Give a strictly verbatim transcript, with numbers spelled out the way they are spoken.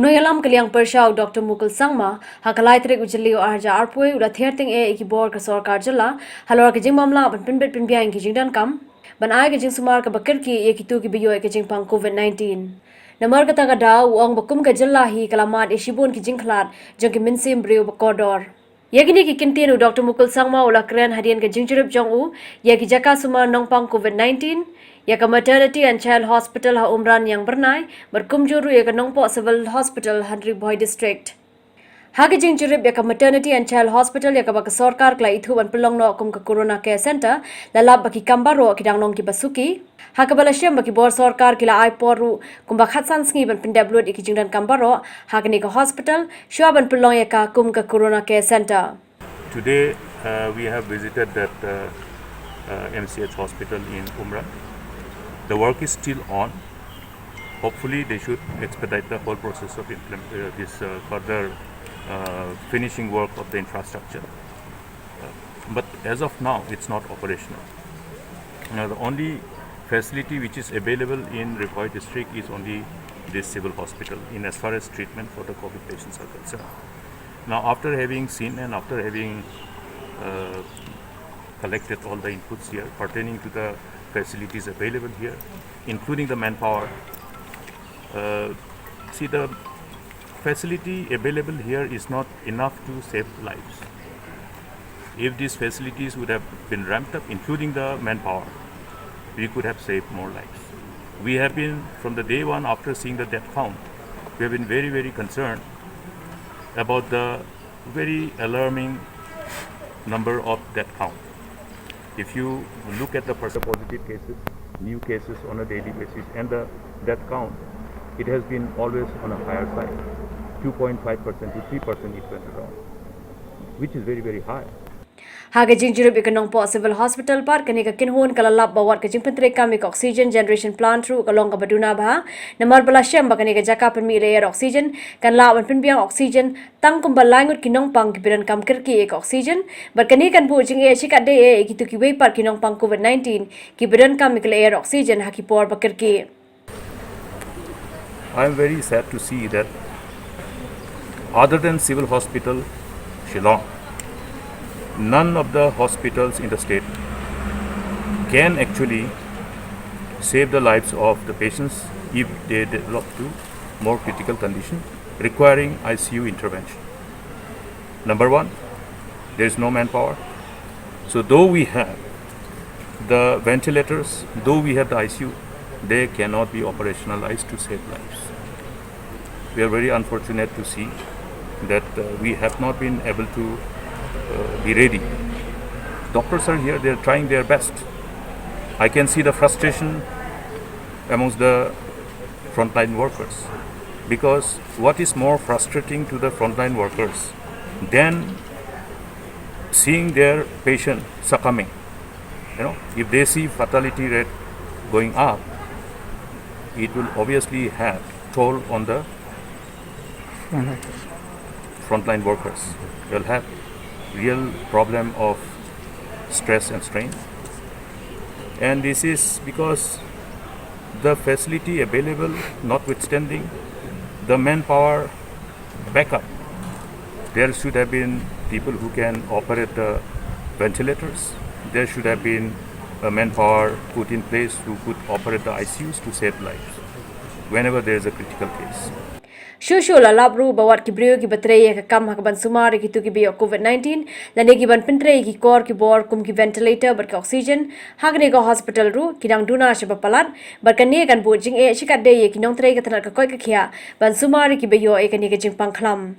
Nongïalam ka liang pyrshah u Doctor Mukul Sangma, ha ka lai tarik u Jylliew arhajar arphew, u la thied tyngeh ïa ki bor ka sorkar jylla halor ka jingbym lah ban pynbit pynbiang ïa ki jingdonkam ban ai ka jingsumar kaba kyrkieh ïa kito kiba ïoh ïa ka jingpang covid nineteen. Namar kata ka daw u ong ba kum ka jylla hi ka la mad ïa shibun ki jingkhlad jong ki mynsiem briew ba kordor. Ïa kine ki kyntien u Doctor Mukul Sangma u la kren hadien ka jingjurip jong u ïa ki jaka sumar nongpang covid nineteen, ïa ka Maternity and Child Hospital ha Umran Ïangbyrnai, bad kumjuh ruh ïa ka Nongpoh Civil Hospital ha Ri Bhoi District. Ha ka jingjurip ïa ka Maternity and Child Hospital ïa kaba ka sorkar ka la ithuh ban pynlong noh kum ka Corona Care Center, la lap ba ki kam baroh ki dang long kiba suki. Ha kaba la shem ba ki bor sorkar ki la ai por ruh kumba khatsan sngi ban pyndep lut ïa ki jingdonkam baroh ha kane ka hospital shuwa ban pynlong ïa ka kum ka Corona Care Center. Today, uh, we have visited that uh, uh, M C H hospital in Umran. The work is still on. Hopefully, they should expedite the whole process of implement, uh, this uh, further uh, finishing work of the infrastructure. Uh, but as of now, it's not operational. Now, the only facility which is available in Ri Bhoi district is only this civil hospital in as far as treatment for the covid patients are concerned. Now, after having seen and after having uh, collected all the inputs here pertaining to the facilities available here, including the manpower, uh, see, the facility available here is not enough to save lives. If these facilities would have been ramped up, including the manpower, we could have saved more lives. We have been, from the day one after seeing the death count, we have been very, very concerned about the very alarming number of death count. If you look at the percent positive cases, new cases on a daily basis, and the death count, it has been always on a higher side, two point five percent to three percent it went around, which is very, very high. Ha ka jingjurip ïa ka Nongpoh Civil Hospital pat, kane ka kynhun ka la lap ba wat ka jingpyntreikam ïa ka oxygen generation plant ruh ka long kaba duna bha. Namar ba la shem ba kane ka jaka pynmih lyer oxygen kan lah ban pynbiang oxygen tang kumba lai ngut ki nongpang kiba donkam kyrkieh ïa ka oxygen, bad kane kan buh jingeh shikatdei eh ïa kito kiwei pat ki nongpang covid nineteen kiba donkam ïa ka lyer oxygen ha ki por ba kyrkieh. I am very sad to see that other than Civil Hospital Shillong, none of the hospitals in the state can actually save the lives of the patients if they develop to more critical condition requiring I C U intervention. Number one, there is no manpower. So though we have the ventilators, though we have the I C U, they cannot be operationalized to save lives. We are very unfortunate to see that uh, we have not been able to uh, be ready. Doctors are here, they are trying their best. I can see the frustration amongst the frontline workers, because what is more frustrating to the frontline workers than seeing their patient succumbing? You know, if they see fatality rate going up, it will obviously have toll on the frontline workers. They'll have real problem of stress and strain. And this is because the facility available, notwithstanding the manpower backup, there should have been people who can operate the ventilators. There should have been a manpower put in place who could operate the I C Us to save lives whenever there is a critical case. Shuh shuh la lap ruh ba wat ki briew kiba trei ïa ka kam ha kaban sumar ïa kito kiba ïoh covid nineteen lane kiban pyntrei ïa ki kor ki bor kum ki ventilator bad ki oxygen ha kane ka hospital ruh ki dang duna shaba palat, bad kane kan buh jingeh shikatdei ïa ki nongtrei ka tnat ka koit ka khiah ban sumar ïa kiba ïoh ïa kane ka jingpang khlam.